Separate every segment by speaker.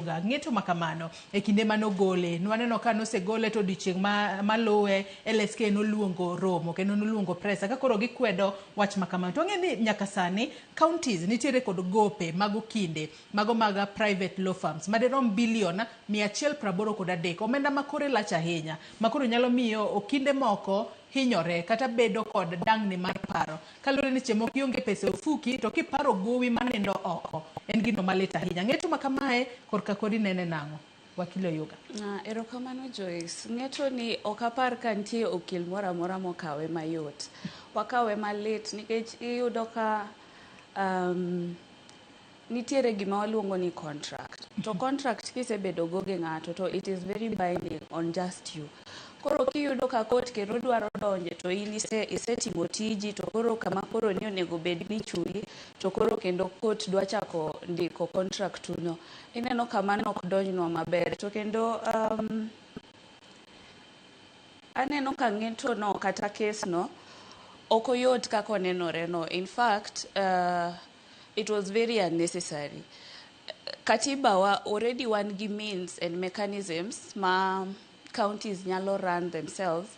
Speaker 1: Oyuga ng'eto ma kamano e kinde mane ogole. Nwaneno ka nosegole to odiochieng' maluwe LSK noluongo romo kendo noluongo presa ka koro gikwedo wach ma kamano. To wang'eyo ni nyaka sani counties nitiere kod gope mag okinde mago mag private law firms madirom bilion 183, omenda ma kore lach ahinya ma koro nyalo miyo okinde moko hinyore kata bedo kod dangni mar paro kaluwore ni seche moko ionge pesa e ofuki to kiparo gowi manindo oko en gino malit ahinya. Ng'eto ma kamae korka kori nene nang'o? Wakili Oyuga.
Speaker 2: Erokamano Joyce. Ng'eto ni ok apar ka nitie okil moro amora mokawe mayot. Wakawe malit nikech iyudo ka nitiere gima waluongo ni contract. To contract kisebedo go gi ng'ato to it is very binding on just you. Koro kiyudo ka court kendo dwaro donje to in isetimo tiji, to koro kama koro ni onego bed ni chuli, to koro kendo court dwa chako ndiko contract no. Ineno ka mano ok donjnwa maber. To kendo aneno ka ng'eto no kata case no ok oyot kaka onenore no. In fact, it was very unnecessary. Katiba wa already wan gi means and mechanisms ma counties nyalo run themselves,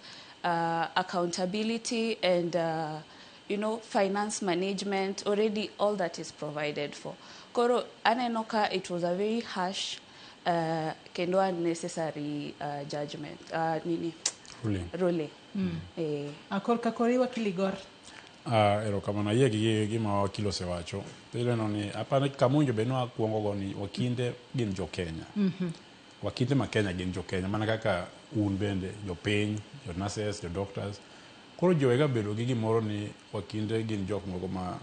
Speaker 2: accountability and finance management, already all that is provided for. Koro aneno ka it was a very harsh kendo unnecessary judgment, nini,
Speaker 3: Ruling.
Speaker 2: Ruling. Eh.
Speaker 1: Korka kori, Wakili Gor.
Speaker 3: Ah, erokamano, ayie gi gima wakil osewacho. Ineno ni apani kama owinjo bed ni wakuongo go ni wakinde gin jo Kenya. Wakinde ma Kenya gin jo Kenya mana kaka un bende jopiny, jo nurses, jo doctors. Koro ji owega bedo gi gimoro ni wakinde gin jok moko ma